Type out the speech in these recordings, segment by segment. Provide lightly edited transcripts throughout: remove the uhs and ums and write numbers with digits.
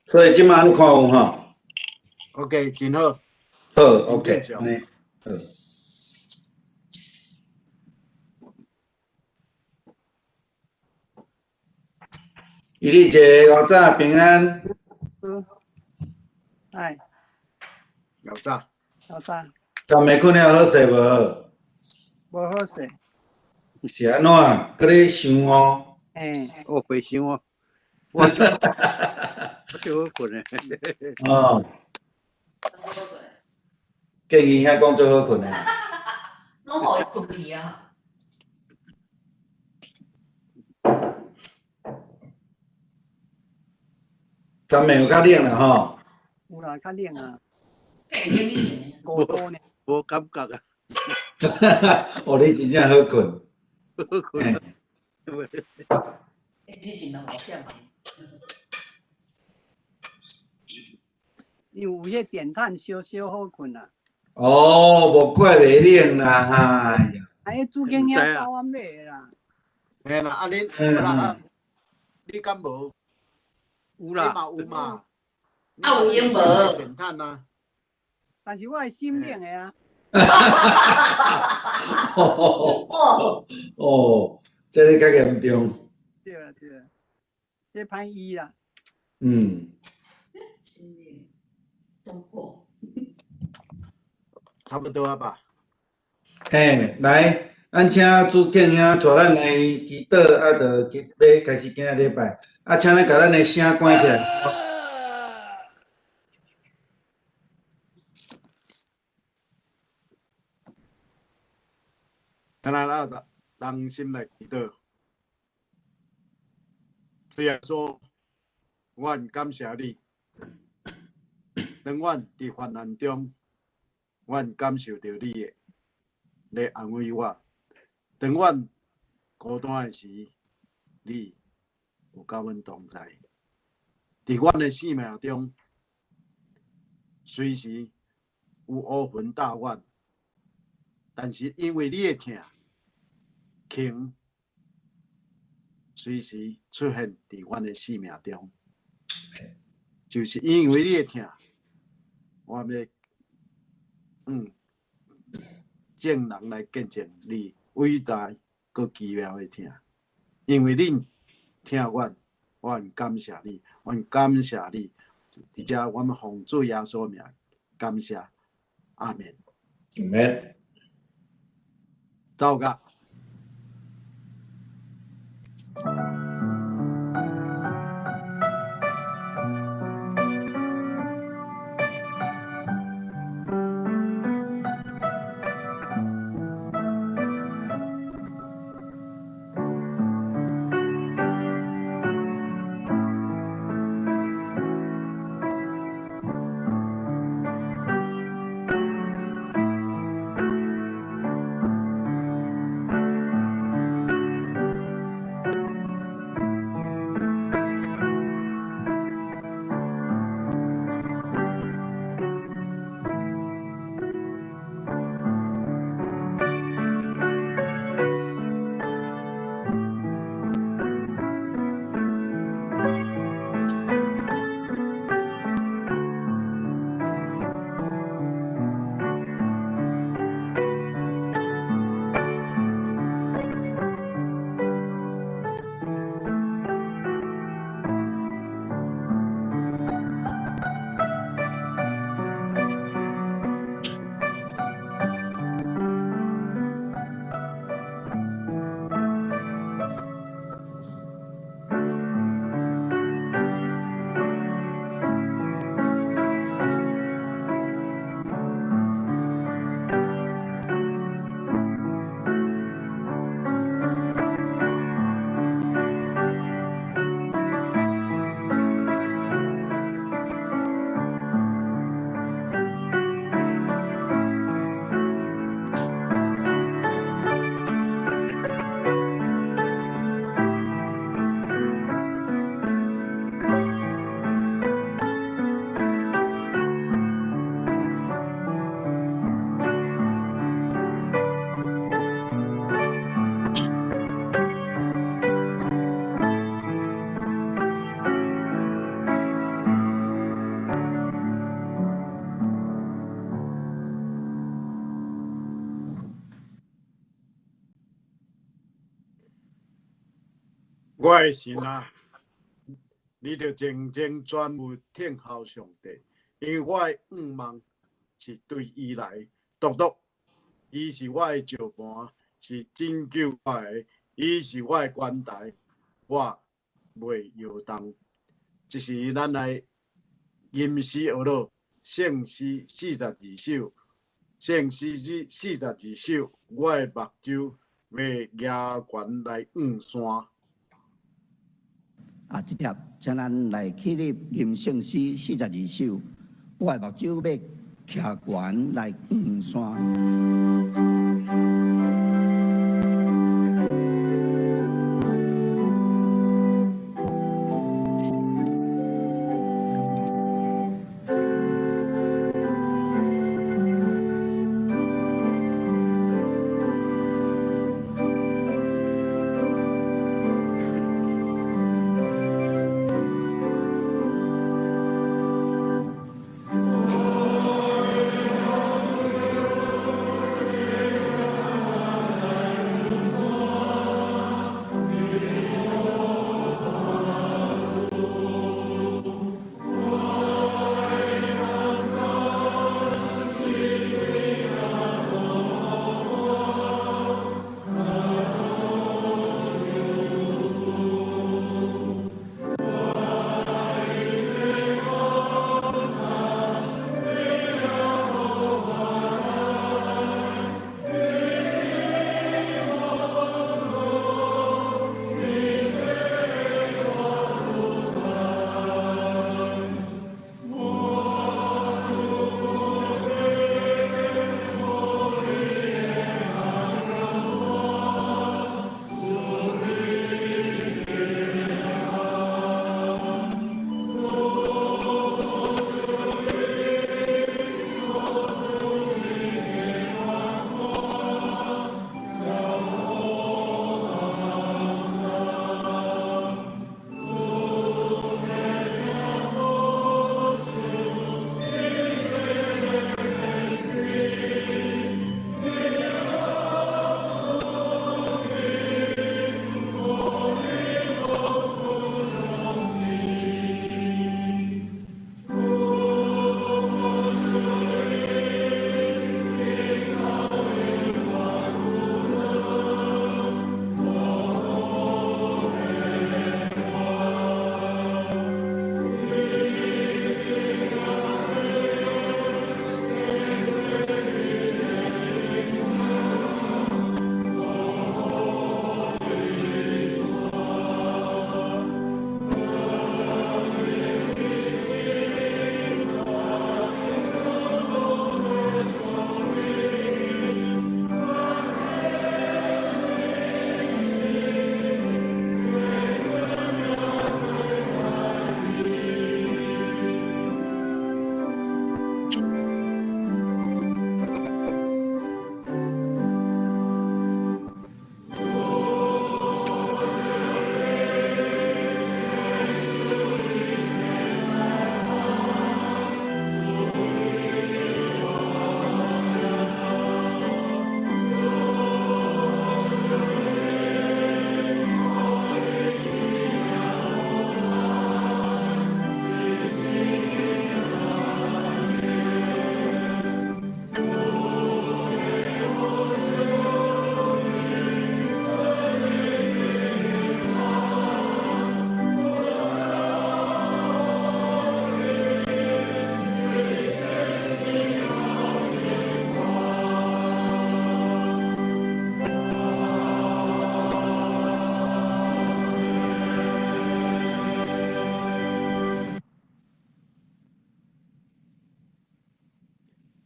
所以這馬你看有吼？ OK，真好。好，OK，正常。按呢好。伊麗姐，老早平安。哎，老早。老早。昨暝睏了好勢無？無好勢。是按怎？閣咧想哦？嘿。我袂想哦，我就好睏的。哦。建議遐講足好睏的。攏予伊睏去啊！昨暝有較冷啦吼。有啦，較冷啊。5度呢。無感覺啊。哦，你真正好睏。好睏。欸，這是嘛無險。因為有彼電毯燒燒好睏啊。哦，無怪袂冷啦，哎呀。啊，彼主經遐走阮買的啦。嘿啦，啊你，啊你敢無？有啦。你嘛有嘛？啊有閒無？電毯啊。但是我的心冷的啊。哦，哦，這个較嚴重。對啊對啊，這歹醫啦。心冷，中過。差不多啊吧。嘿，來，咱請主敬兄帶咱來祈禱，啊，就欲開始今仔禮拜。啊，請咱共咱的聲關起來。咱來同心來祈禱。主耶穌，阮感謝你。當阮佇患難中，阮感受著你的來安慰我。當阮孤單的時，你有佮阮同在。佇阮的生命中，隨時有烏雲罩阮，但是因為你的疼，光隨時出現佇阮的生命中，就是因為你的疼，我欲眾人來見證你偉大閣奇妙的疼，因為恁疼阮，我很感謝你，我很感謝你。佇遮，我們奉主耶穌名感謝，阿門。阿門。走噶。我的神啊，你著靜靜專門聽候上帝，因為我的願望是對伊來，獨獨，伊是我的石磐，是拯救我的，伊是我的關台，我袂搖動。這時咱來吟詩學樂，聖詩42首，聖詩42首，我的目睭欲舉懸來向山。啊，這帖請咱來起立吟聖詩42首，我的目睭欲徛懸來向山。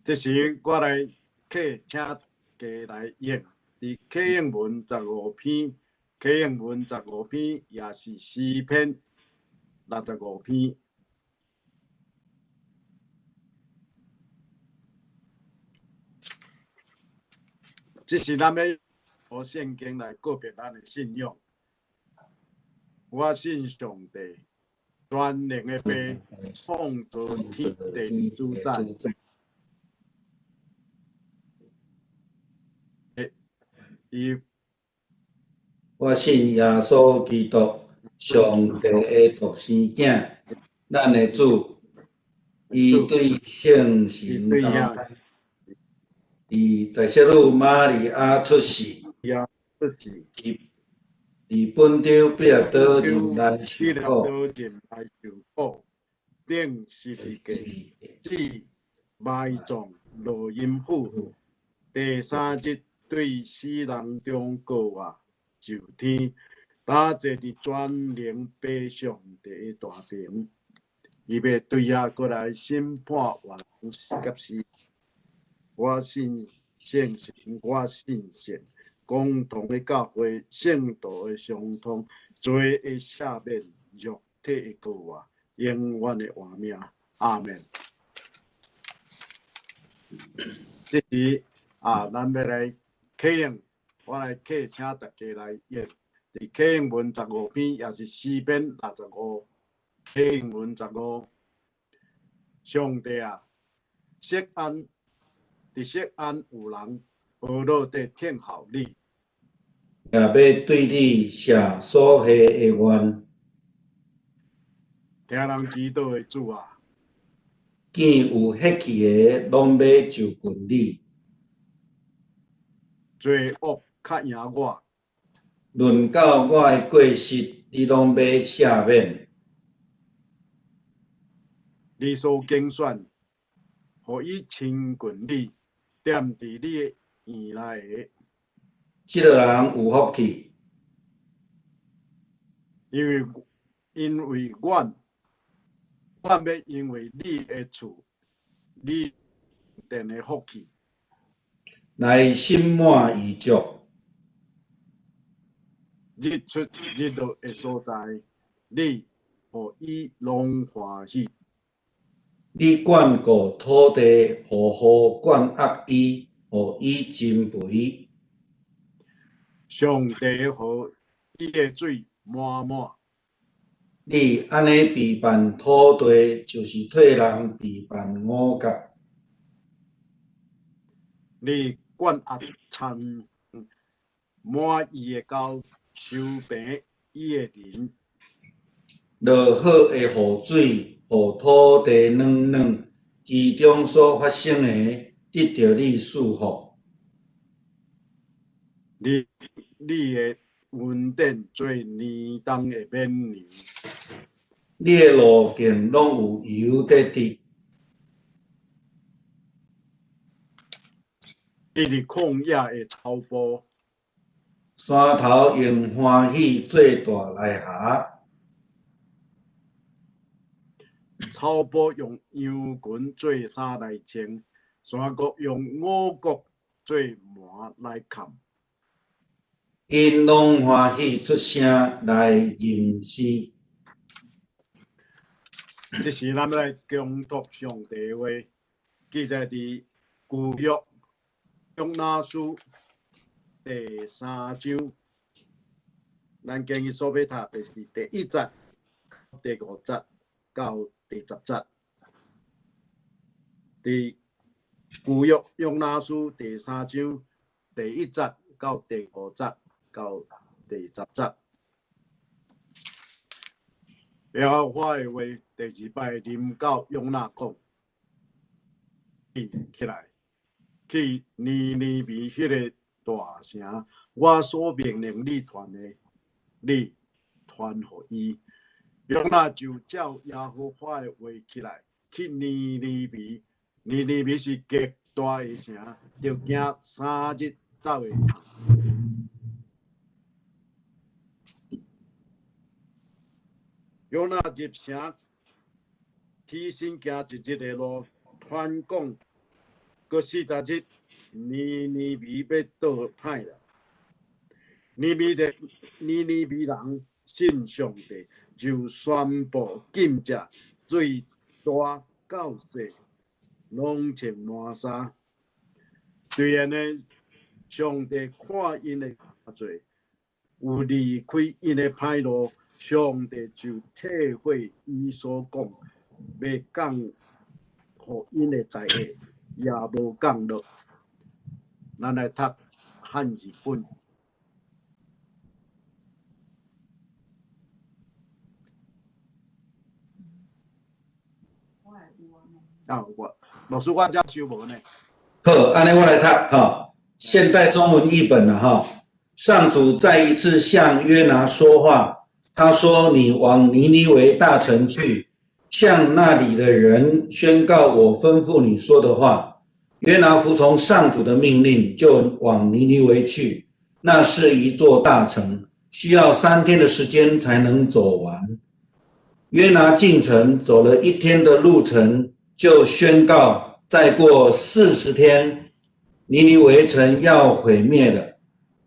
這時我來客請大家來應，佇啟應文十五篇，啟應文十五篇也是詩篇65篇。這是咱欲用聖經來告別咱的信仰。我信上帝，全能的父，創造天地的主宰。伊我信耶穌基督，上帝的獨生囝，咱的主，伊對聖神投胎，佇載色女瑪利亞出世，出世，佇本丟彼拉多忍難受彼拉苦，多忍來受苦，釘十字架，死，埋葬，落陰府，第三日對死人中復活，上天，搭坐佇全能父上帝的大爿，伊欲對遐閣來審判活人佮死。我信聖神，我信聖共同的教會，聖徒的相通，罪的赦免，肉體的復活，永遠的活命。阿們。這時啊，咱欲來啟應，我來啟請大家來應。佇啟應文15篇，也是詩篇65，啟應文十五。上帝啊，錫安，佇錫安有人呵咾佇聽候你，也欲對你寫所許的願。聽人祈禱的主啊，見有血氣的，攏欲就近你。罪惡較贏我，論到我的過失，你攏欲赦免。你所揀選，予伊親近你，踮佇你的院內的，這個人有福氣，因為阮欲因為你的厝，你殿的福氣，來心滿意足。日出日落的所在，你予伊攏歡喜。你眷顧土地，予雨灌壓伊，予伊真肥。上帝的河，伊的水滿滿。你按呢備辦土地，就是替人備辦五穀。你灌壓田滿伊的溝，修平伊的林。落好的雨水，予土地軟軟，其中所發生的，得著你賜福。你的恩典做年冬的勉糧。你的路徑攏有油佇滴。伊佇曠野的草埔，山頭用歡喜做大來狎。草埔用羊群做衫來穿，山谷用五穀做縵來崁。𪜶攏歡喜出聲來吟詩。這時咱欲來恭讀上帝的話，記載佇舊約約拿書第三章。咱今日所欲讀的是第一節、第五節到第十節。佇舊約約拿書第三章第一節到第五節到第十節。耶和華的話第二擺臨到約拿講：你起來，去尼尼微彼个大城，我所命令你傳的，你傳予伊。約拿就照耶和華的話起來，去尼尼微。尼尼微是極大的城，著行三日才會到。約拿入城，起身行一日的路，傳講，閣40日，尼尼微欲倒歹啦。尼尼微人信上帝，就宣布禁食，對大到細，攏穿麻衫。對按呢，上帝看𪜶的罪，有離開𪜶的歹路，上帝就體會伊所講欲降予𪜶的災禍，也無降落。咱來讀漢字本。啊，我老師我遮收無呢。好，按呢我來讀哈。現代中文譯本啦哈。上主再一次向約拿說話，他說：“你往尼尼微大城去，向那裡的人宣告我吩咐你說的話。”約拿服從上主的命令，就往尼尼微去。那是一座大城，需要3天的時間才能走完。約拿進城，走了一天的路程，就宣告：再過40天，尼尼微城要毀滅了。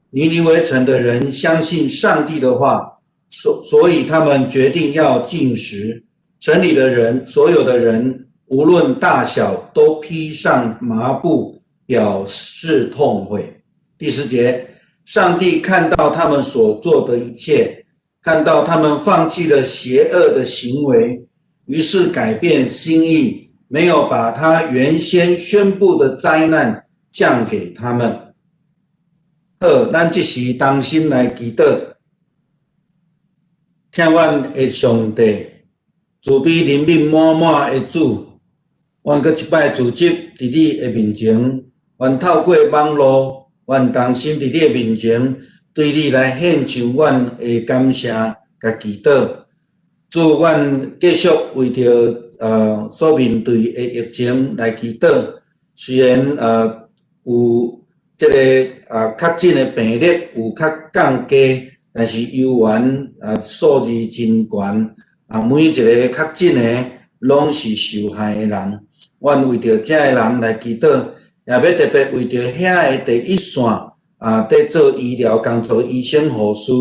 尼尼微城的人相信上帝的話，所以他們決定要禁食。城裡的人，所有的人，無論大小，都披上麻布，表示痛悔。第10節，上帝看到他們所做的一切，看到他們放棄了邪惡的行為，於是改變心意，沒有把他原先宣布的災難降給他們。好，咱這時同心來祈禱，疼阮的上帝，慈悲憐憫滿滿的主，阮閣一擺聚集佇你的面前，願透過網路，阮同心佇你的面前，對你來獻上阮的感謝佮祈禱。主，阮繼續為著所面對的疫情來祈禱，雖然有這个確診的病例有較降低，但是猶原數字真懸啊！每一个確診的攏是受害的人，阮為著這个人來祈禱，也欲特別為著遐个第一線啊，佇做醫療工作醫生護士，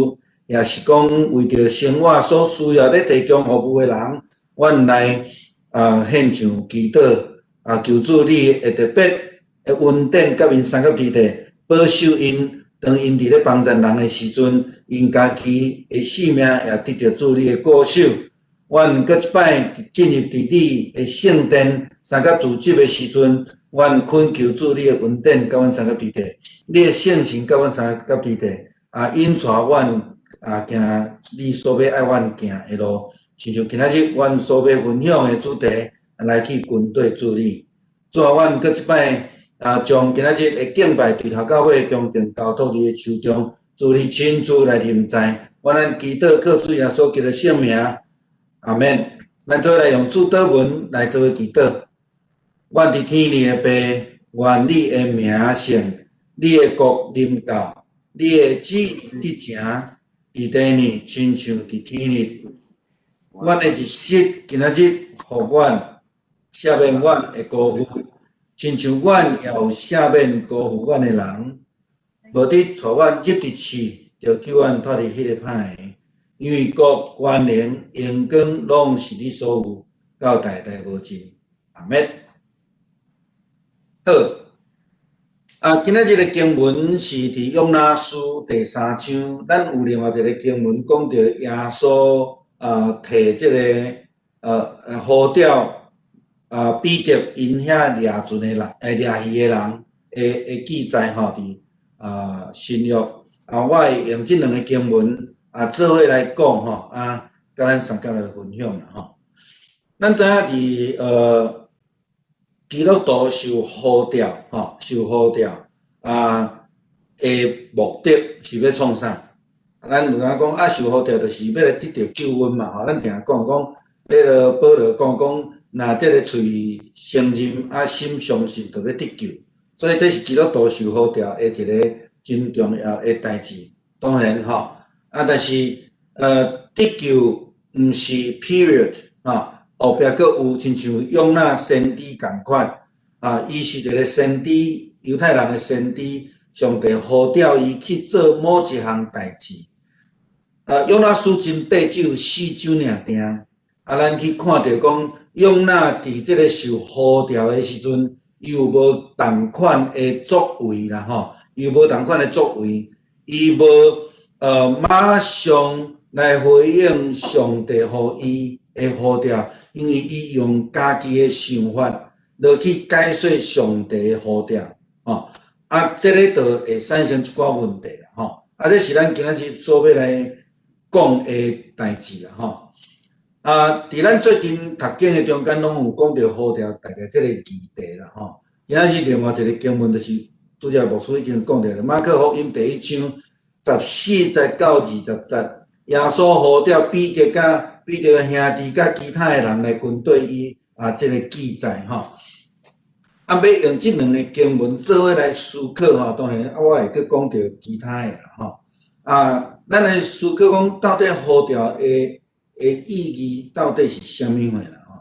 也是講為著生活所需要咧提供服務的人，阮來獻上祈禱啊，求主你會特別的恩典佮𪜶相佮佇咧，保守𪜶，當𪜶佇咧幫助人的時陣，𪜶家己的性命也得著主你的顧守。阮閣一擺進入佇你的聖殿，相佮聚集的時陣，阮懇求主你的恩典佮阮相佮佇咧，你的聖神佮阮相佮佇咧，引帶阮行你所欲愛阮行的路，親像今仔日阮所欲分享的主題，來去跟綴主你。主啊，阮閣一擺將今仔日的敬拜對頭到尾恭敬交託你的手中，主你親自來臨在，阮咱祈禱靠主耶穌基督聖名，阿們。咱做伙來用主禱文來做祈禱。阮佇天裡的父，願你的名聖，你的國臨到，你的旨意得成，佇地裡親像佇天裡。阮的一食今仔日予阮，赦免阮的辜負，親像阮也有赦免辜負阮的人。無得帶阮入佇試，著救阮脫離彼个歹的。因為國、權能、榮光，攏是你所有，到代代無盡。阿們。好，今仔日的經文是佇約拿書第三章，咱有另外一个經文講著耶穌替這个呼召彼得𪜶遐掠船的人，掠魚的人的記載吼，佇新約啊，我會用這兩个經文做伙來講吼，佮咱相共來分享啦吼。咱知影佇基督徒受呼召吼，受呼召的目的是欲創啥？咱有影講啊，受呼召就是欲來得著救恩嘛吼。咱定講講，彼个保羅講講，若這个喙承認啊，心相信，就欲得救。所以這是基督徒受呼召的一个真重要的代誌。當然吼，但是得救毋是 period 吼，後壁閣有親像約拿先知仝款啊，伊是一个先知，猶太人的先知，上帝呼召伊去做某一項代誌。約拿書真短，只有四章爾爾。咱去看著講，約拿佇這个受呼召的時陣，伊有無仝款的作為啦吼？伊有無仝款的作為？伊無馬上來回應上帝予伊的呼召，因為伊用家己的想法落去解說上帝的呼召，吼啊，這个就會產生一寡問題啦，吼啊，這是咱今仔日所欲來講的代誌啦，吼。啊，佇咱最近讀經的中間，攏有講著呼召大概這个議題啦吼。今仔日另外一个經文，就是拄才牧師已經講著，馬可福音第一章十四節到二十節，耶穌呼召彼得佮彼得兄弟佮其他的人來跟綴伊啊，這个記載吼。啊，欲用這兩个經文做伙來思考吼，當然啊，我會閣講著其他的啦吼。啊，咱來思考講到底呼召的意義到底是啥物貨啦吼？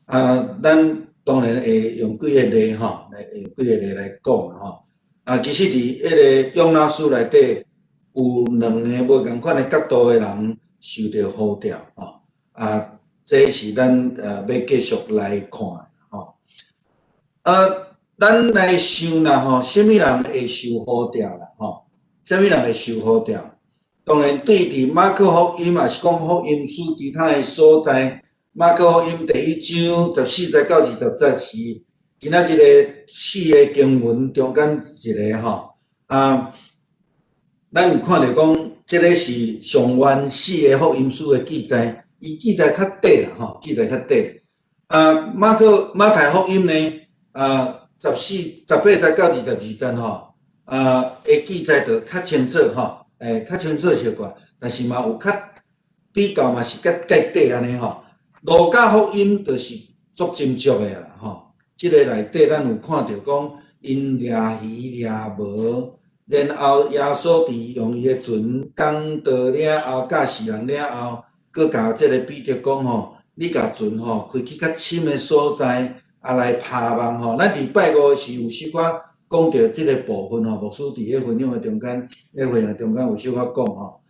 啊，咱當然會用幾个例吼，來用幾个例來講吼。啊，其實佇彼个約拿書內底有兩个無仝款的角度的人受著呼召吼。啊，這是咱欲繼續來看的吼。啊，咱來想啦吼，啥物人會受呼召啦吼？啥物人會受呼召？當然，對佇馬可福音，抑是講福音書其他的所在，馬可福音第一章十四節到二十節是今仔這个四个經文中間一个吼。啊，咱有看著講，這个是上原始的福音書的記載，伊記載較短啦吼，記載較短。啊，馬可馬太福音呢，啊，18節到22節吼，啊，的記載就較清楚吼。較清楚小可，但是嘛有較比較嘛是較蓋短按呢吼。路加福音就是足斟酌的啦吼。這个內底咱有看著講，𪜶掠魚掠無，然後耶穌佇用伊的船講道了後，教示人了後，閣共這个彼得講吼，你共船吼開去較深的所在，啊來拋網吼。咱佇拜五時有小可講著這个部分吼，牧師佇咧分享的中間，咧分享中間有小可講吼。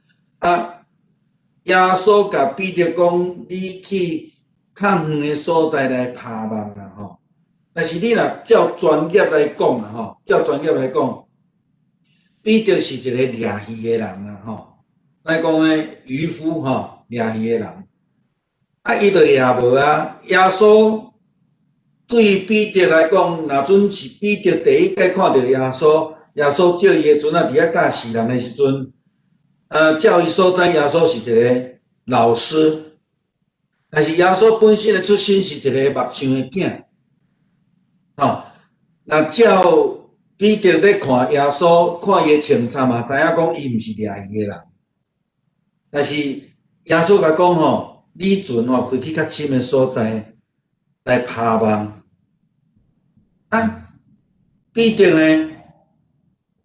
啊，耶穌共彼得講，你去較遠的所在來拋網啦吼。但是你若照專業來講啦吼，照專業來講，彼得是一个掠魚的人啦吼。咱講的漁夫吼，掠魚的人，啊，伊就掠無啊。耶穌對彼得來講，若陣是彼得第一擺看著耶穌，耶穌借伊的船仔佇遐教示人的時陣，照伊所知，耶穌是一个老師，但是耶穌本身的出身是一个木匠的囝，吼。若照彼得咧看耶穌，看伊的穿衫嘛，知影講伊毋是掠魚的人。但是耶穌共講吼，你船吼開去較深的所在來拋網。啊，彼得呢，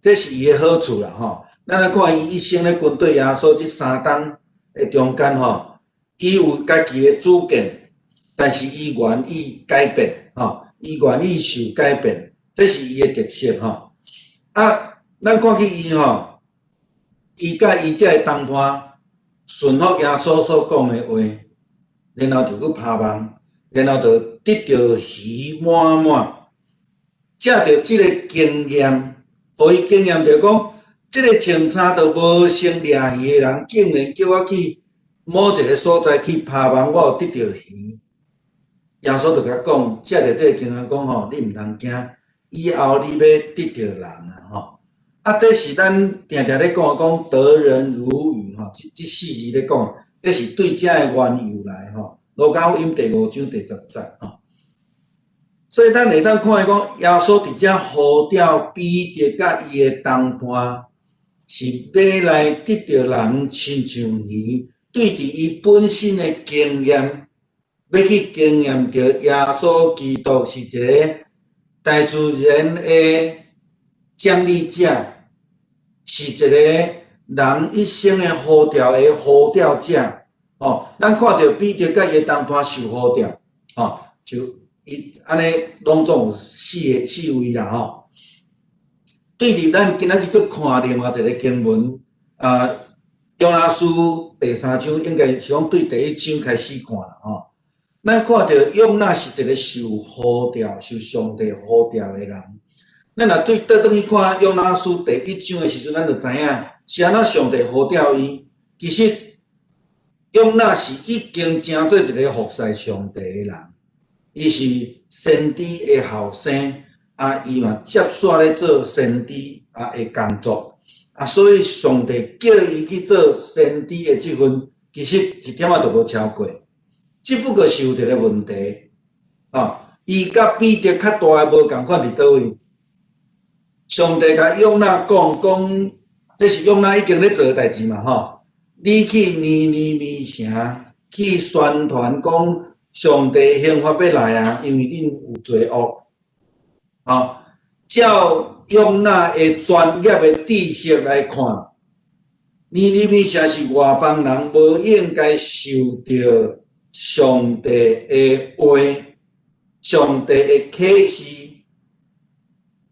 這是伊的好處啦吼。咱來看伊一生咧跟綴耶穌這三冬的中間吼，伊有家己的主見，但是伊願意改變吼，伊願意受改變，這是伊的特色吼。啊，咱看見伊吼，伊佮伊這个同伴順服耶穌所講的話，然後就去拋網，然後就得著魚滿滿。藉著這个經驗，予伊經驗著講，這个穿衫都無穿掠魚的人，竟然叫我去某一个所在去拋網，我有得著魚。耶穌就共講，藉著這个經驗講吼，你毋通驚，以後你欲得著人啊吼。啊，這是咱定定咧講講得人如魚吼，這四字咧講，這是對這个緣由來吼。路加福音第五章第十節吼。所以咱會當看見講，耶穌佇遮呼召彼得佮伊的同伴，是欲來得著人親像魚，對佇伊本身的經驗，欲去經驗著耶穌基督是一个大自然的獎勵者，是一个人一生的呼召的呼召者。吼，咱看著彼得佮伊的同伴受呼召，吼，就伊按呢攏總有四个四位啦吼。對佇咱今仔日閣看另外一个經文，啊，約拿書第三章應該是講對第一章開始看啦吼。咱看著約拿是一个受呼召、受上帝呼召的人。咱若對倒轉去看約拿書第一章的時陣，咱就知影是按怎上帝呼召伊。其實約拿是已經成做一个服侍上帝的人，伊是先知的後生，啊，伊嘛接續咧做先知啊的工作，啊，所以上帝叫伊去做先知的這份，其實一點仔都無超過。只不過是有一個問題，伊佮彼得較大的無仝款佇佗位？上帝共約拿講講，這是約拿已經咧做的代誌嘛吼。你去尼尼微城去宣傳講上帝刑罰欲來啊，因為恁有罪惡。照約拿的專業的知識來看，尼尼微城是外邦人，無應該受著上帝的話、上帝的啟示，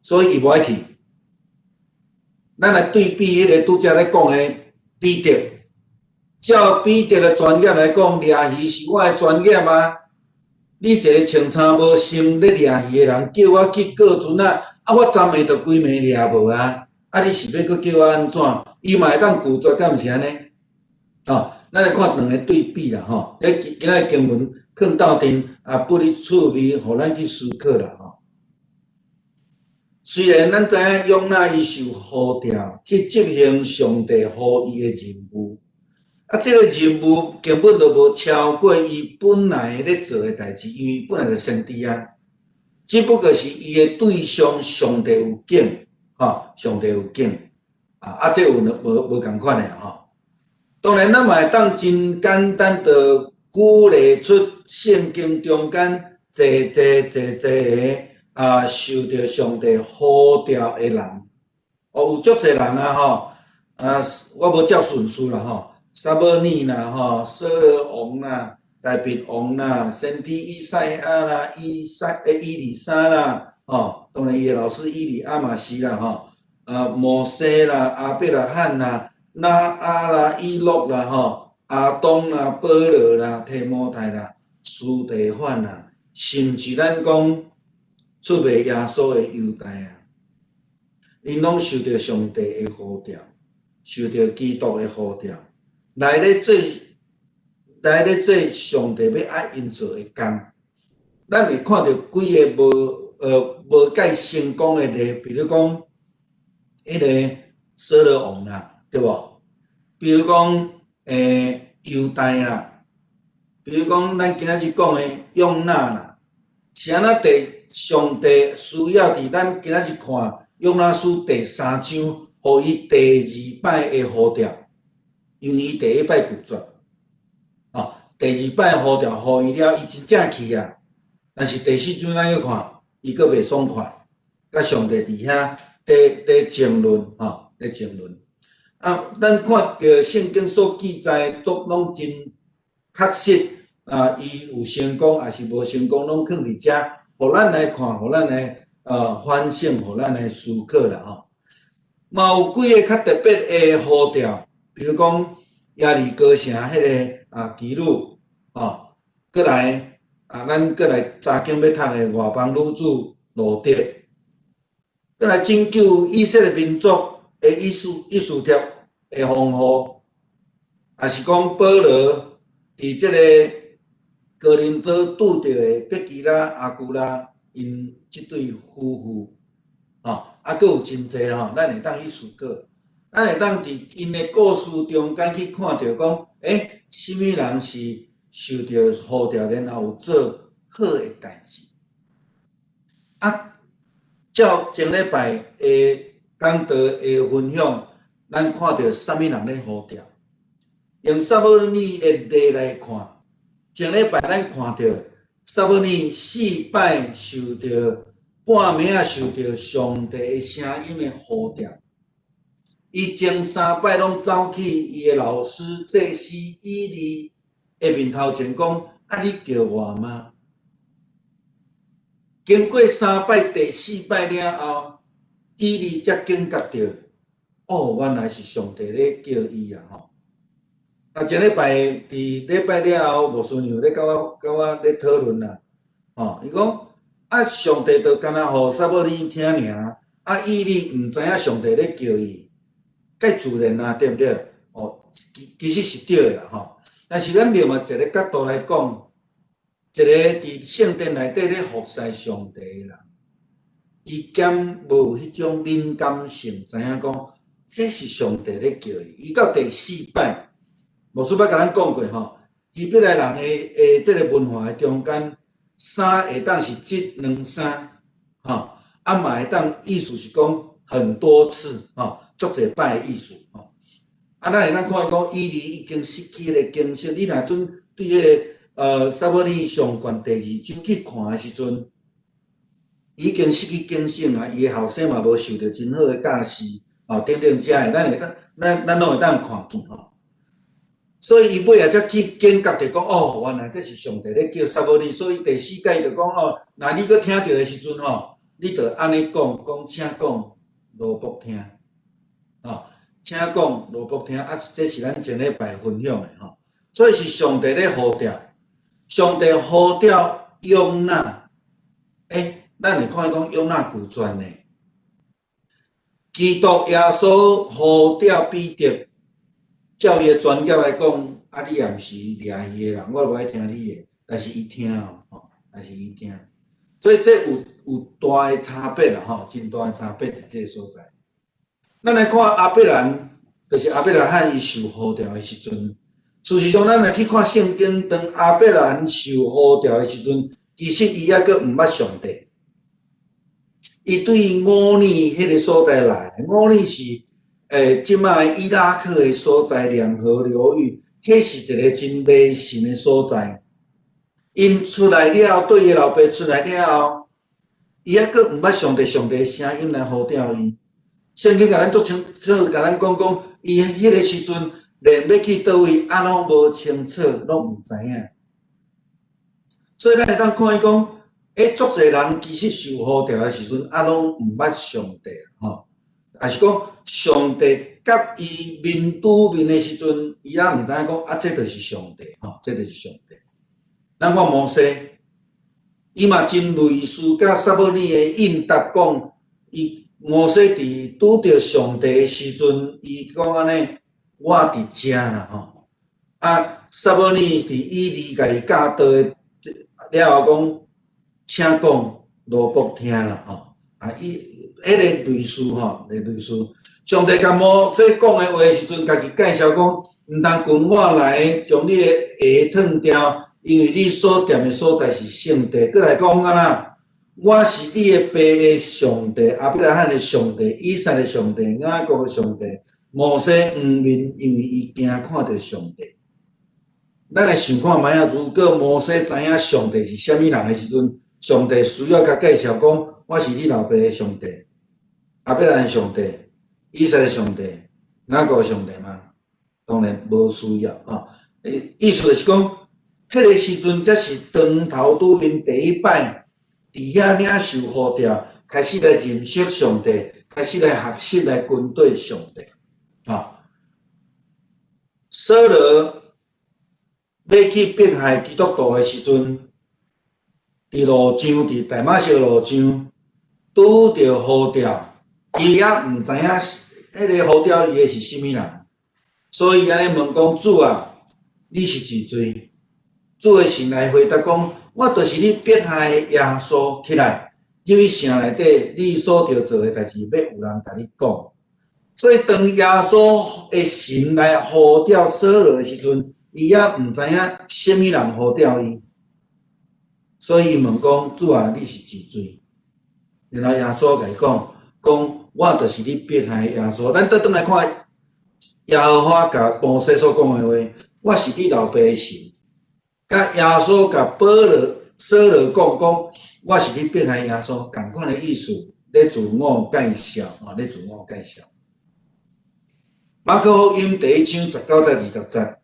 所以伊無愛去。咱來對比彼個拄才咧講的彼得，照彼得的專業來講，掠魚是我的專業啊。你一個穿衫無心咧掠魚的人，叫我去過船仔，啊，我昨暝就規暝掠無啊！啊，你是欲閣叫我按怎？伊嘛會當拒絕，敢毋是按呢？咱來看兩个對比啦，吼。這今仔日經文囥鬥陣，也不哩趣味，予咱去思考啦，吼。雖然咱知影約拿伊受呼召去執行上帝予伊的任務，啊，這个任務根本就無超過伊本來咧做的代誌，因為伊本來就先知啊。只不過是伊的對象上帝有揀，吼，上帝有揀，啊，這有無仝款的吼。當然，咱嘛會當真簡單的舉例出聖經中間濟濟濟濟个啊，受著上帝呼召的人，哦，有足濟人啊吼，啊，我無照順序啦吼，撒母耳啦吼，掃羅王啦，大衛王啦，先知以賽亞啦，以利沙啦，吼，當然伊的老師以利亞嘛是啦吼，啊，摩西啦，亞伯拉罕啦，挪亞啦，以諾啦吼，亞當啦，保羅啦，提摩太啦，司提反啦，甚至咱講出賣耶穌的猶大啊，𪜶攏受著上帝的呼召，受著基督的呼召，來咧做上帝欲愛𪜶做的工。咱會看著幾个無蓋成功的例，比如講，彼个掃羅王啦，對無？比如講，猶大啦，比如講，咱今仔日講的約拿啦，是按怎第上帝需要佇咱今仔日看約拿書第三章，予伊第二擺的呼召，因為伊第一擺拒絕，第二擺呼召予伊了，伊真正去啊，但是第四章咱閣看，伊閣袂爽快，佮上帝佇遐佇爭論，吼，佇爭論。啊，咱看著聖經所記載，都攏真確實啊，伊有成功，抑是無成功，攏囥佇遮，予咱來看，予咱來反省，予咱來思考啦吼。嘛有幾个較特別的呼召，比如講耶利哥城彼个啊妓女，吼，閣來啊，咱閣來查經欲讀的外邦女子路得，閣來拯救以色列民族的以斯帖的風雨，抑是講保羅佇這个哥林多拄著的百基拉、亞居拉𪜶這對夫婦，吼，啊，閣有真濟吼，咱會當去思考，咱會當佇𪜶的故事中間去看著講，啥物人是受著呼召，然後有做好的代誌。啊，照前禮拜的講道的分享，咱看著啥物人咧呼召？用撒母耳的例來看，前禮拜咱看著撒母耳四擺受著半暝仔受著上帝的聲音的呼召，伊前三擺攏走去伊的老師祭司以利的面頭前講：啊，你叫我嗎？經過三擺，第四擺了後，以利才警覺著，哦，原來是上帝咧叫伊啊！吼！啊，前禮拜佇禮拜了後，牧師娘咧佮我咧討論啦，吼，伊講啊，上帝就敢若予撒母耳聽爾，啊，以利毋知影上帝咧叫伊，介自然啊，對毋對？哦，其實是對的啦，吼。但是咱另外一个角度來講，一个佇聖殿內底咧服侍上帝的人，伊敢無彼種敏感性，知影講這是上帝咧叫伊。伊到第四擺，牧師捌共咱講過吼，希伯來人的這个文化的中間，三會當是指兩三，吼，啊嘛會當意思是講很多次，吼，足濟擺的意思，吼。啊，咱會當看講，以利已經失去彼个景色，你若準對彼个撒母耳上卷第二章去看的時陣，已經失去警醒啊，伊的後生嘛無受著真好的教示，吼，等等遮的，咱會當咱攏會當看見吼。所以伊尾仔才去警覺著講，哦，原來這是上帝咧叫撒母耳，所以第四節就講哦，若你閣聽著的時陣吼，你著按呢講，講請講奴僕聽，吼，請講奴僕聽，啊，這是咱前禮拜分享的吼。所以是上帝咧呼召，上帝呼召約拿，欸，咱會看伊講約拿拒絕呢。基督耶穌呼召彼得，照伊的專業來講，啊，你也毋是掠魚的人，我無愛聽你的，但是伊聽哦，吼，但是伊聽，所以這有大的差別啦，吼，真大的差別佇這个所在。咱來看亞伯蘭，就是亞伯拉罕伊受呼召的時陣，事實上，咱來去看聖經，當亞伯蘭受呼召的時陣，其實伊猶閣毋捌上帝。伊對烏爾彼个所在來，烏爾是這擺伊拉克的所在，兩河流域，彼是一个真迷信的所在。𪜶出來了，對伊老爸出來了後，伊猶閣毋捌上帝，上帝聲音來呼召伊。聖經共咱足清楚，共咱講講，伊彼个時陣連欲去佗位，啊攏無清楚，攏毋知影。所以咱會當看伊講，欸，足濟人其實受呼召的時陣，啊攏毋捌上帝吼，抑是講上帝佮伊面對面的時陣，伊也毋知影講，啊，這就是上帝吼，這就是上帝。咱看摩西，伊嘛真類似佮撒母耳的應答講，伊摩西佇拄著上帝的時陣，伊講按呢，我佇遮啦吼。啊，撒母耳佇以利共伊教導的了後講，請講，奴僕聽啦吼。啊，伊彼个類似吼，個類似。上帝共摩西講的話的時陣，家己介紹講，毋通近我來，將你的鞋脫掉，因為你所踮的所在是聖地。閣來講按怎，我是你的爸的上帝，亞伯拉罕的上帝，以撒的上帝，雅各的上帝。摩西黃面，因為伊驚看著上帝。咱來想看覓仔，如果摩西知影上帝是啥物人的時陣，上帝需要共介紹講，我是你老爸的上帝，亞伯拉罕的上帝，以撒的上帝，雅各的上帝嗎？當然無需要吼。意思就是講，彼个時陣才是當頭拄面第一擺，佇遐領受呼召，開始來認識上帝，開始來學習來跟隨上帝。吼，掃羅欲去迫害基督徒的時陣，佇路上，佇大馬色路上拄著呼召，伊也毋知影彼个呼召伊的是啥物人，所以按呢問講，主啊，你是一誰？主的神來回答講，我就是你迫害的耶穌，起來入去城內底，你所著做的代誌，欲有人共你講。所以當耶穌的神來呼召掃羅的時陣，伊也毋知影啥物人呼召伊，所以伊問講，主啊，你是一誰？然後耶穌共伊講，講我就是你迫害的耶穌。咱倒轉來看耶和華共摩西所講的話，我是你老爸的神。佮耶穌共保羅、掃羅講講，我是你迫害的耶穌，仝款的意思，咧自我介紹，吼，咧自我介紹。馬可福音第一章19節20節，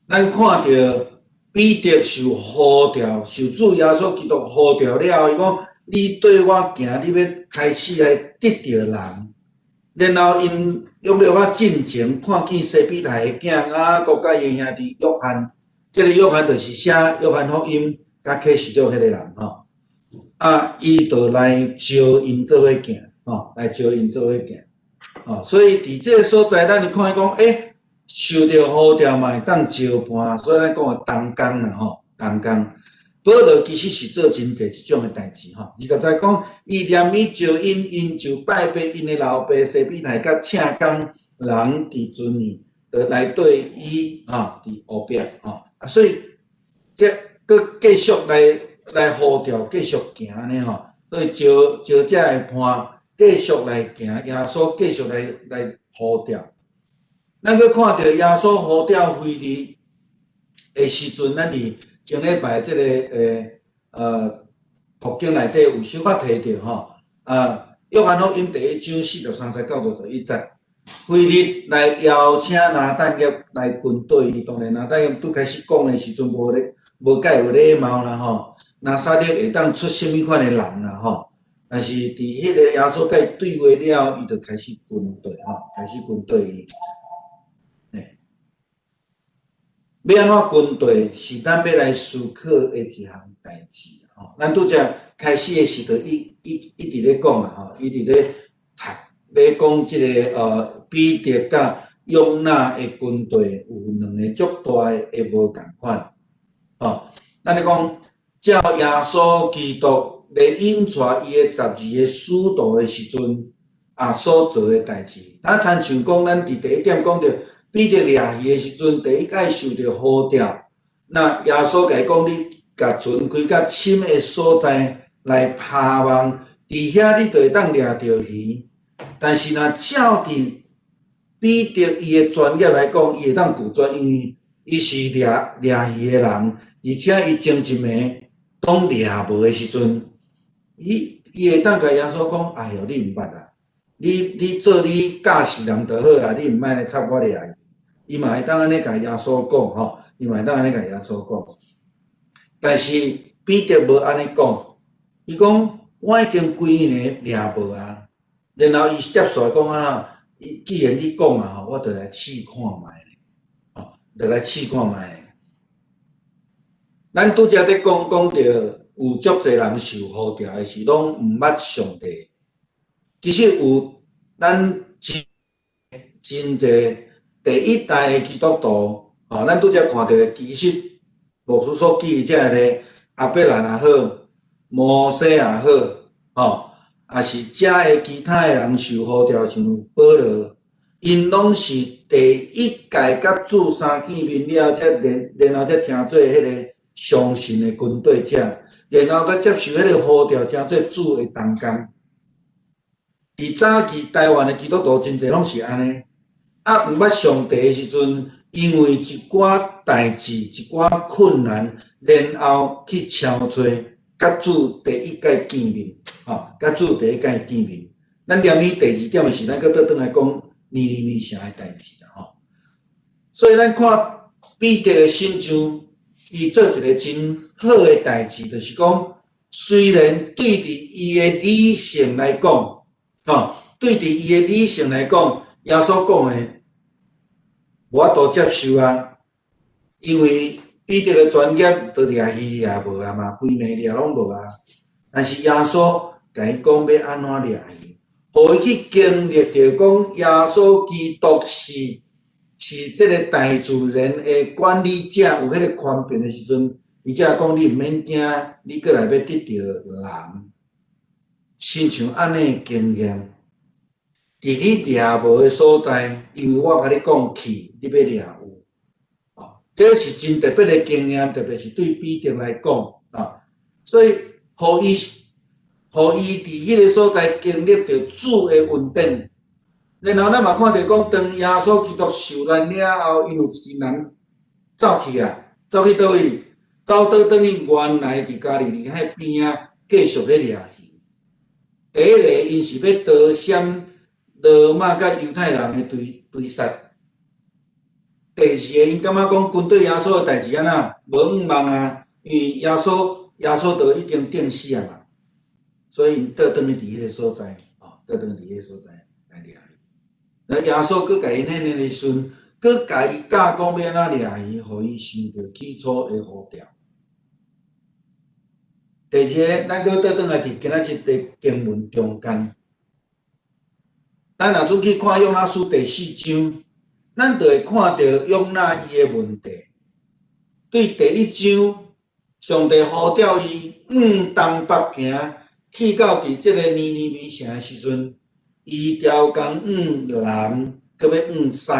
咱看著彼得受呼召，受主耶穌基督呼召了後，伊講：你綴我行，你欲開始來得著人。然後𪜶約略仔進前，看見西庇太的囝雅各佮伊兄弟約翰，這个約翰就是寫約翰福音佮啟示錄彼个人吼。啊，伊就來招𪜶做伙行，吼，來招𪜶做伙行。吼，所以佇這个所在，咱就看伊講，欸，受著呼召嘛會當招伴，所以咱講的同工啦，吼，同工。保羅其實是做真濟這種的代誌，吼。20節講，伊念伊招𪜶，𪜶就拜別𪜶的老爸西庇太佮請工人佇船爾，就來綴伊，吼，佇後壁，吼。啊，所以這閣繼續來呼召，繼續行按呢吼，所以招招遮的伴繼續來行，耶穌繼續來呼召。咱閣看著耶穌呼召腓力的時陣，咱佇前禮拜這個讀經內底有小可提著吼，啊，約翰福音第一章43節到51節，腓力來邀請拿但業來跟隨伊，當然拿但業拄開始講的時陣無禮，無介有禮貌啦吼，拿撒勒會當出啥物款的人啦吼，但是佇彼个耶穌佮伊對話了，伊就開始跟隨吼，開始跟隨伊。欸，欲按怎跟隨，是咱欲來思考的一項代誌吼。咱拄才開始的時陣，伊一直咧講啊吼，伊佇咧讀咧講這个彼得佮約拿的軍隊有兩个足大的無仝款吼。咱咧講，照耶穌基督咧引帶伊的12个使徒的時陣啊，所做的代誌。咱親像講，咱佇第一點講著彼得掠魚的時陣，第一擺受著呼召，那耶穌共伊講，你共船開較深的所在來拋網，佇遐你就會當掠著魚。但是若照佇彼得伊的專業來講，伊會當拒絕，因為伊是掠魚的人，而且伊前一暝當掠無的時陣，伊會當共耶穌講：哎喲，你毋捌啦，你做你教示人就好啊，你毋愛來插我掠魚。伊嘛會當按呢共耶穌講吼，伊嘛會當按呢共耶穌講。但是彼得無按呢講，伊講我已經規暝掠無啊。然後伊接續講啊，伊既然你講啊吼，我就來試看覓咧，吼，就來試看覓咧。咱拄才咧講講著有足濟人受呼召的是攏毋捌上帝。其實有咱真真濟第一代的基督徒，吼，咱拄才看著其實牧師所記這个亞伯蘭也好，摩西也好，吼，也是遮的其他的人受呼召，像保羅，𪜶攏是第一屆佮主相見面了，才然後才成做彼个相信的跟隨者，然後閣接受彼個呼召，成做主的同工。佇早期台灣的基督徒真濟攏是按呢，啊，毋捌上帝的時陣，因為一寡代誌、一寡困難，然後去敲揣佮主第一擺見面，吼，佮主第一擺見面。咱連伊第二點的時，咱閣倒轉來講尼尼微城的代誌啦，吼。所以咱看彼得的信像，伊做一个真好的代誌，就是講，雖然對佇伊的理性來講，吼，對佇伊的理性來講，耶穌講的無法度接受啊，因為彼得的專業都掠魚掠無啊嘛，規暝掠攏無啊。但是耶穌共伊講欲按怎掠魚，予伊去經歷著講耶穌基督是這个大自然的管理者，有彼個權柄的時陣，伊才講你毋免驚，你閣來欲得著人，親像按呢經驗，佇你掠無的所在，因為我共你講去，你欲掠有，哦，這是真特別的經驗，特別是對彼得來講，啊，所以予伊，予伊佇彼个所在經歷著主的恩典。然後咱嘛看著講，當耶穌基督受難了後，𪜶有一群人走去啊，走去佗位？走倒轉去原來佇加利利海邊仔，繼續咧掠魚。第一个，𪜶是欲逃閃羅馬佮猶太人的追殺。第二個，𪜶感覺講跟隨耶穌的代誌按怎無向望啊？因為耶穌都已經釘死啊嘛，所以𪜶倒轉去佇彼个所在，哦，倒轉去佇彼個所在來掠魚。那耶穌閣共𪜶顯現的時陣，閣共伊教講欲按怎掠魚，予伊想著起初的呼召。第二个，咱閣倒轉來佇今仔日的經文中間，咱若準去看約拿書第四章，咱就會看著約拿伊的問題。對第一章，上帝呼召伊往東北行，去到佇這个尼尼微城的時陣，伊調工往南，閣欲往西，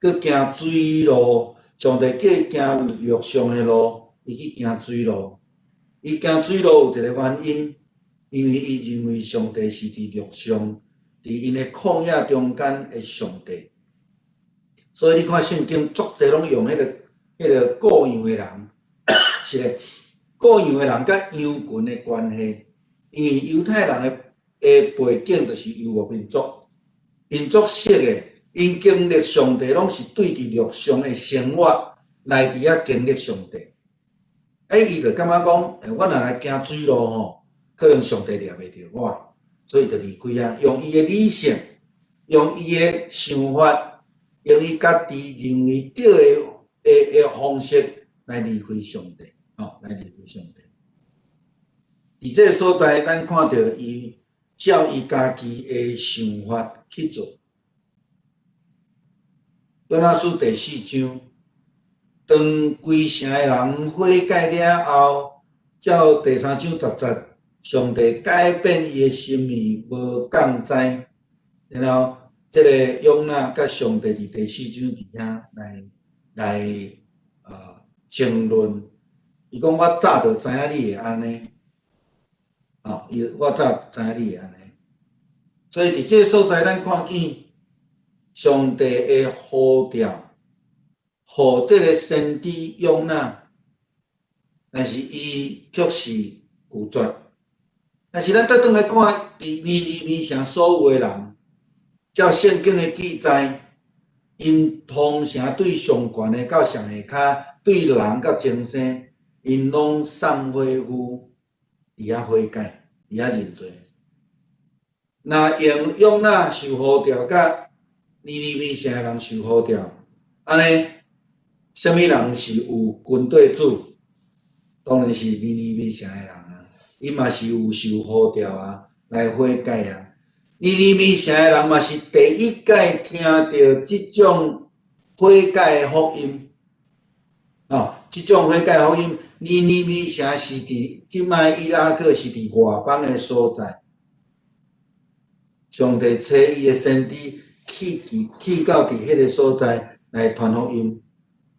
閣行水路，上帝叫伊行陸上的路，伊去行水路。伊行水路有一個原因，因為伊認為上帝是佇陸上，佇𪜶的曠野中間的上帝。所以你看聖經足濟攏用彼個顧羊的人，是咧，顧羊的人佮羊群的關係，因為猶太人的背景就是遊牧民族，𪜶足熟的，𪜶經歷上帝攏是對佇陸上的生活來佇遐經歷上帝。欸，伊就感覺講，欸，我若來行水路吼，可能上帝掠袂著我，所以就離開啊，用伊的理性，用伊的想法，用伊家己認為對的方式來離開上帝，吼，來離開上帝。佇這个所在，咱看著伊照伊家己的想法去做。約拿書第四章，當規城的人悔改了後，照第三章十節，上帝改變伊的心意，無降災，然後這个約拿佮上帝佇第四章佇遐來爭論。伊講我早就知影你會按呢，哦，伊我早知影你會按呢。所以佇這个所在，咱看見上帝的呼召，予這个先知約拿，但是伊卻是拒絕。但是咱倒轉來看，佇尼尼微城所有的人，照聖經的記載，𪜶通城對上懸的到上下跤，對人佮眾生，𪜶攏送火夫佇遐悔改，佇遐認罪。若用約拿受呼召，佮尼尼微城的人受呼召，按呢，啥物人是有軍隊主？當然是尼尼微城的人啊，𪜶嘛是有受呼召啊，來悔改啊。尼尼微城的人嘛是第一擺聽著這種悔改的福音，哦，這種悔改的福音，尼尼微城是佇這擺伊拉克是佇外邦的所在。上帝差伊的先知去到佇彼个所在來傳福音，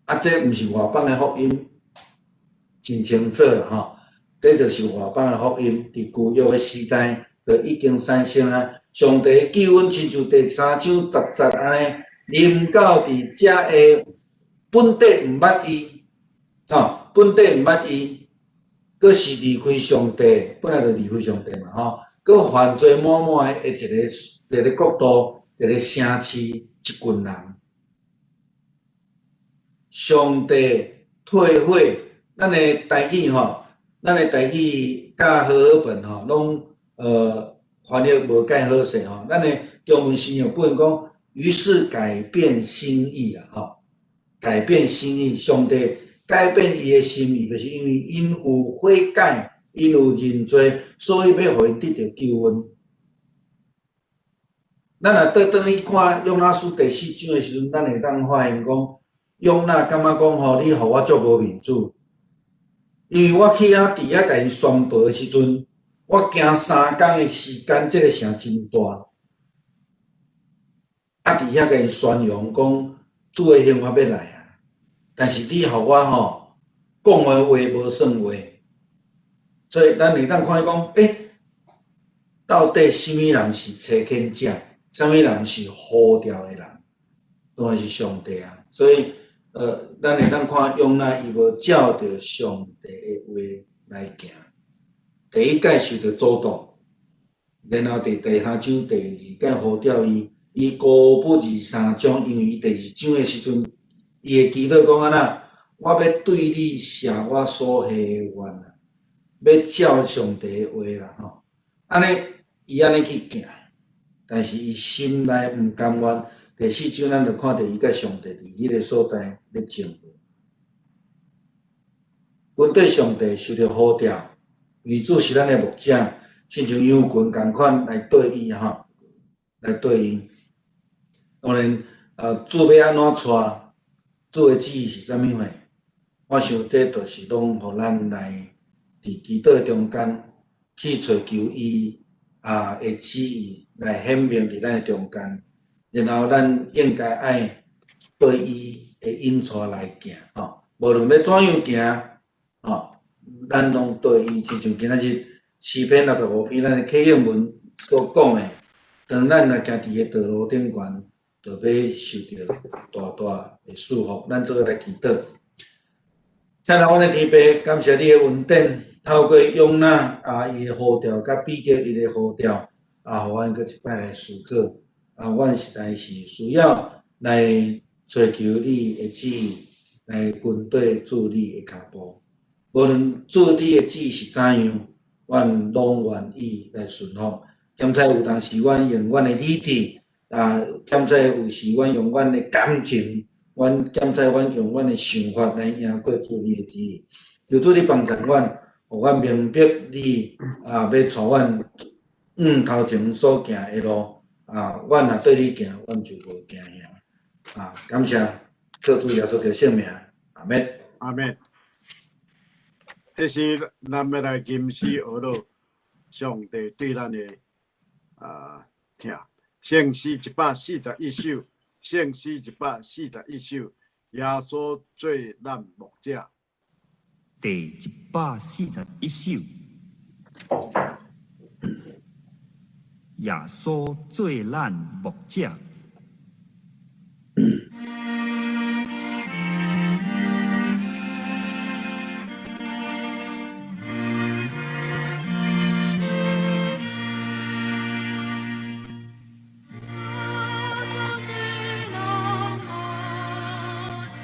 啊，這毋是外邦的福音，真清楚啦吼。這就是外邦的福音，佇舊約的時代就已經產生啊。上帝救恩親像第三章十節按呢，臨到佇遮的本底毋捌伊，吼，本底毋捌伊，閣是離開上帝，本來就離開上帝嘛，吼，閣犯罪滿滿的一個國度，一個城市，一群人。上帝退悔，咱的台語吼，咱的台語佮和合本吼，攏翻譯無蓋好勢吼。咱的中文新譯本講，於是改變心意啦，吼，改變心意，上帝改變伊的心意，就是因為𪜶有悔改，𪜶有認罪，所以欲予𪜶得著救恩。咱若倒轉去看約拿書第四章的時陣，咱會當發現講，約拿感覺講吼，你予我足無面子，因為我去遐佇遐共𪜶宣布的時陣，我行3工的時間，這个城真大。啊，佇遐共𪜶宣揚講主的刑罰欲來啊，但是你予我吼講的話無算話，所以咱會當看講，欸，到底啥物人是差遣者，啥物人是呼召的人？當然是上帝啊。所以，咱會當看約拿伊無照著上帝的話來行。第一擺受著阻擋，然後佇第三章第二擺呼召伊，伊孤不二三章，因為伊第二章的時陣，伊會祈禱講按怎？我欲對你寫我所發的願啊，欲照上帝的話啦吼。按呢，伊按呢去行，但是伊心內毋甘願。第四章咱就看著伊佮上帝佇彼个所在咧爭論。軍隊上帝受著呼召，因為主是咱的牧者，親像羊群仝款來對伊吼，來對伊。當然，主欲按怎帶，主的旨意是啥物貨？我想這就是攏予咱來佇祈禱中間去揣求伊的旨意來顯明佇咱的中間，然後咱應該愛對伊的會引帶來行吼。無論欲怎樣行吼，咱攏對伊親像今仔日詩篇65篇咱的啟應文所講的，當咱若行佇个道路頂懸，就欲受著大大的祝福。咱做伙來祈禱。親愛阮的天父，感謝你的恩典，透過約拿啊，伊的呼召，佮彼得伊的呼召，啊，予阮閣一擺來思考。啊，阮實在是需要來追求你的旨意，來跟綴主你的跤步。無論主你的旨意是怎樣，阮攏願意來順服。兼且有當時，阮用阮的理智，啊，兼且有時阮用阮的感情，阮兼且阮用阮的想法來贏過主你的旨意。求主你幫助阮，予阮明白你啊，欲帶阮往頭前所行的路。啊，阮若綴你行，阮就無驚嚇。啊，感謝靠主耶穌的聖名，阿們。阿們。這是咱欲來吟詩學樂，上帝對咱的啊疼。聖詩141首，聖詩141首，耶穌做咱牧者。第141首，耶穌做咱牧者。耶穌做咱牧者。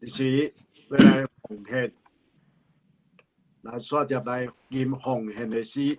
这时欲来奉献，来煞接来吟奉献的诗。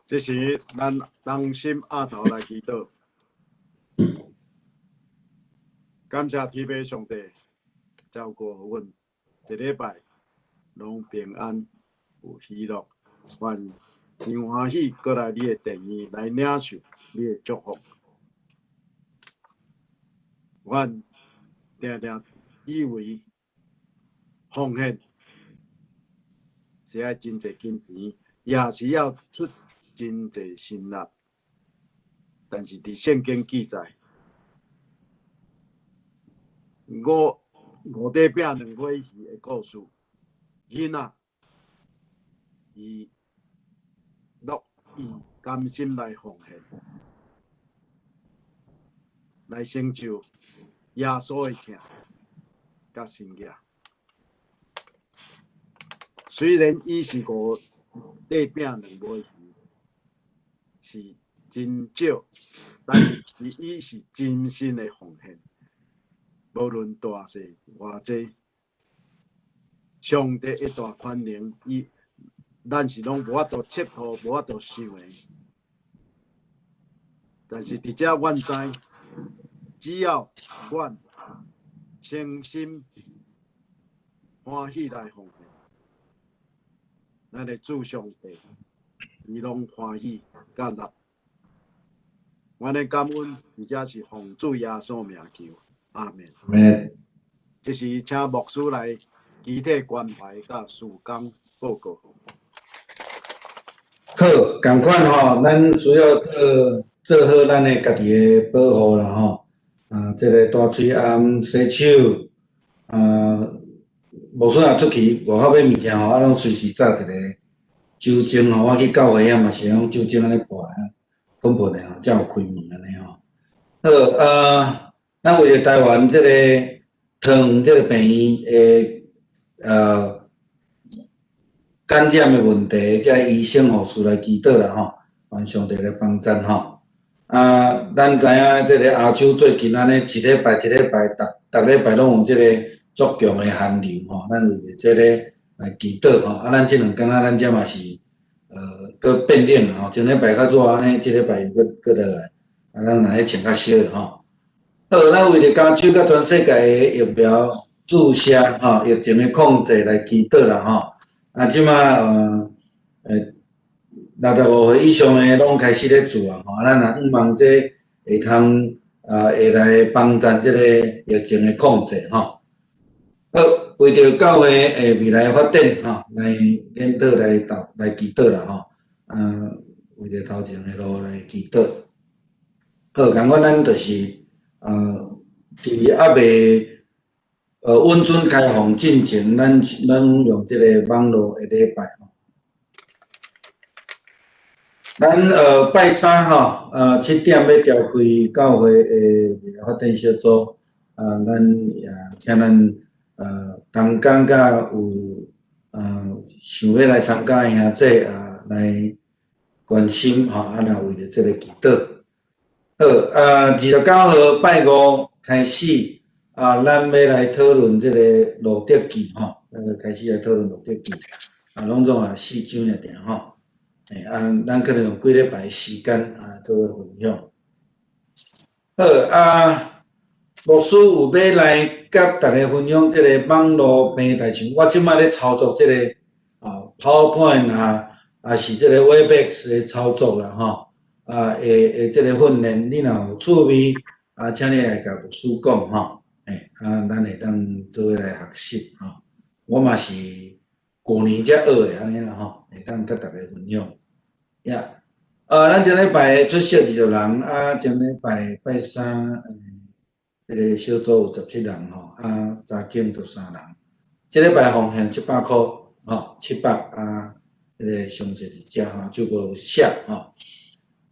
这时，咱同心阿头来祈祷，感谢天父上帝照顾阮一礼拜拢平安有喜乐，阮真欢喜阁来你的殿院来领受你的祝福。阮定定以为奉献是爱真济金钱，也是要出真济心力，但是伫圣经记载，五块饼两尾鱼的故事，囡仔伊乐意甘心来奉献，来成就耶稣的疼佮神迹。虽然伊是五块饼两尾鱼，是真少，但是伊是真心的奉献，无论大细偌济，上帝的大权能，伊咱是拢无法度测度，无法度想的。但是伫遮，阮知，只要阮诚心欢喜来奉献，咱的主上帝，伊拢欢喜佮纳。阮的感恩，而且是奉主耶稣名求，阿们。阿这时请牧师来集体关怀佮事工报告。好，仝款吼，咱需要做做好咱的家己的保护啦吼。啊，这个大喙罨、洗手，啊，牧师若出去外口买物件吼，啊，拢随时扎一个酒精吼。我去教会遐嘛是用酒精按呢泼，喷喷的吼，才有开门按呢吼。好，啊，咱为著台湾这个桃园这个病院的感染的问题，这医生护士来祈祷啦吼，愿上帝来帮赞吼。啊，咱知影这个亚洲最近按呢一礼拜一礼拜，逐逐礼拜拢有这个足强的寒流吼，咱为著这个来祈祷吼。啊，咱这两工啊，咱遮嘛是阁变冷吼，前礼拜较热按呢，这礼拜又阁阁落来，啊，咱若咧穿较少吼。好，咱为著加州佮全世界的疫苗注射吼，疫情的控制来祈祷啦吼。啊，这马65岁以上的拢开始咧注啊吼，啊，咱若向望这会通啊，会来帮赞这个疫情的控制吼。好，为著教会的未来发展吼，来研讨来斗来祈祷啦吼。啊，为著头前的路来祈祷。好，仝款咱就是伫犹未允准开放进前，咱咱用这个网路的礼拜吼。咱拜三吼，7点欲召开教会的未来发展小组，啊，咱也请咱同工佮有想欲来参加的兄弟啊，来关心吼，啊，若为著这个祈祷。好，啊，29号拜五开始，啊，咱欲来讨论这个路得记吼，咱就开始来讨论路得记，啊，拢总也四章尔尔吼。啊，咱可能用几礼拜时间啊，做伙分享。好，啊，牧师有欲来佮大家分享这个网路平台，像我这摆咧操作这个啊，PowerPoint 啊，抑是这个 Webex 的操作啦，吼，啊，会这个训练，你若有趣味，啊，请你来共牧师讲吼，啊，咱会当做伙来学习吼。我嘛是旧年才学的按呢啦吼，会当佮大家分享。呀，咱前禮拜出席20人，啊，前禮拜拜三，這个小組有17人吼，啊，查經13人。這禮拜奉獻700箍，吼，七百啊，這个詳細佇遮吼，就無寫吼。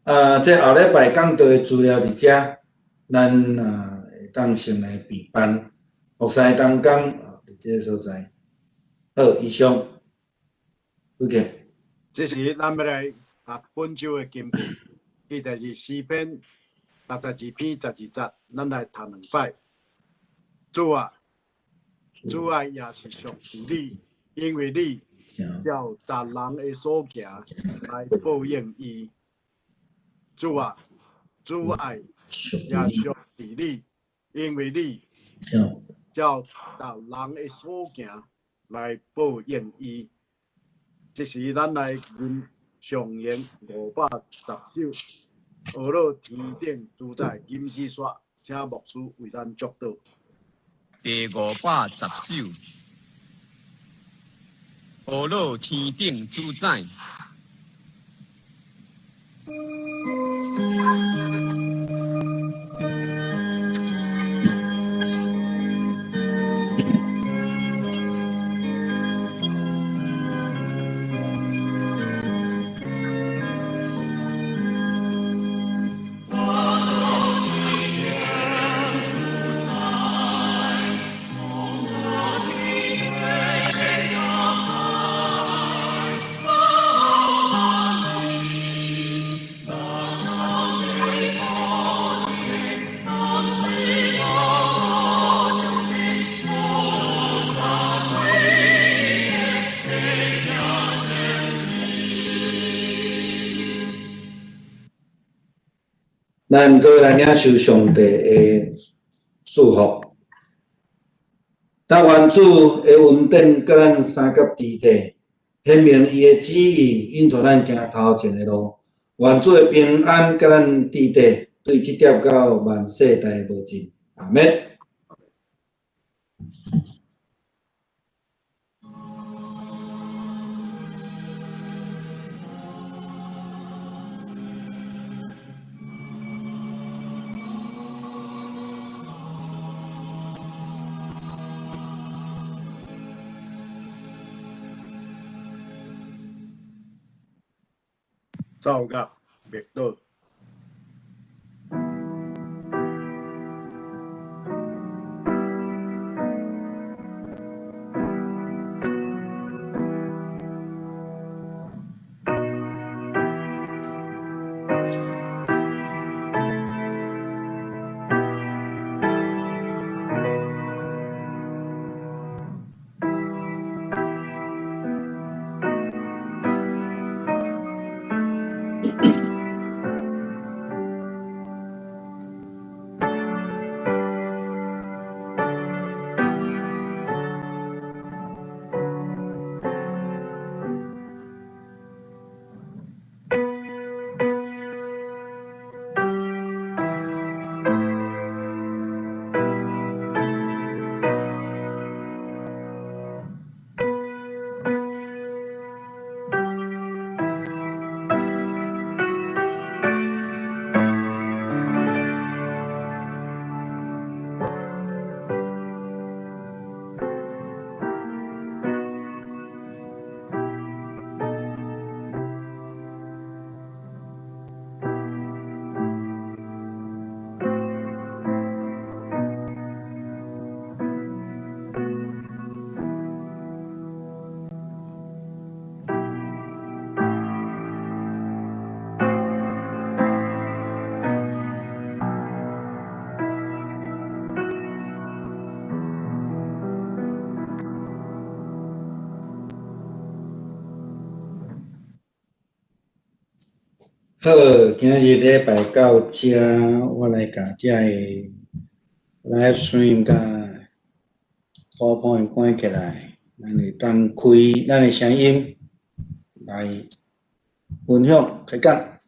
啊，這後禮拜講道的資料佇遮，咱啊會當先來備辦，牧師同工啊，佇這个所在。好，以上。OK。這時咱欲來讀本週的經文，記載是詩篇62篇12節，咱來讀兩擺。主啊，主愛也是屬於你，因為你照逐人的所行來報應伊。主啊，主愛也屬於你，因為你照逐人的所行來報應伊。這時，咱來吟上詠510首，呵咾天頂主宰吟詩煞，請牧師為咱祝禱。第510首，呵咾天頂主宰。咱做來領受上帝的祝福。但願主的恩典佮咱相佮佇底，顯明伊的旨意，引導咱行頭前的路。願主的平安佮咱佇底，對這點到萬世代無盡。阿們。奏樂默禱。好，今日禮拜到遮，我來共這个 live stream 佮 PowerPoint 關起來，咱會當開咱的聲音來分享開講。